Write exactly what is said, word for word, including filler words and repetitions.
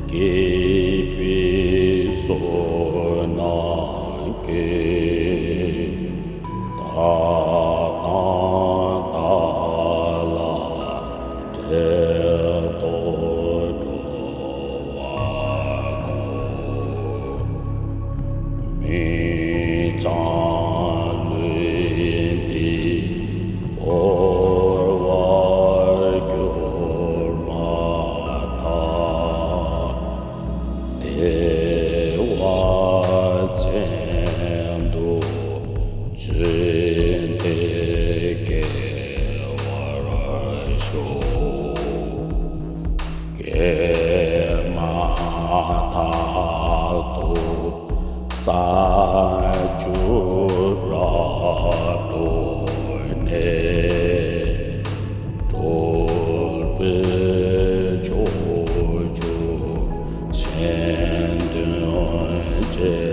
བསྐྱེད་པའི་བསོད་ནམས་ཀྱིས། བདག་དང་བདག་ལ་འབྲེལ་ཐོགས་འགྲོ་བར་བསྔོ། མི་གཙང་ལུས་འདི་བོར་བར་གྱུར་མ་ཐག། བདེ་བ་ཅན་དུ་བརྫུས་ཏེ་སྐྱེ་བར་ཤོག། སྐྱེས་མ་ཐག་ཏུ་ས་བཅུ་རབ་འགྲོ་ནས། གྲོལ་བའི་ཕྱོགས་བཅུར་གཞན་དོན་བྱེད་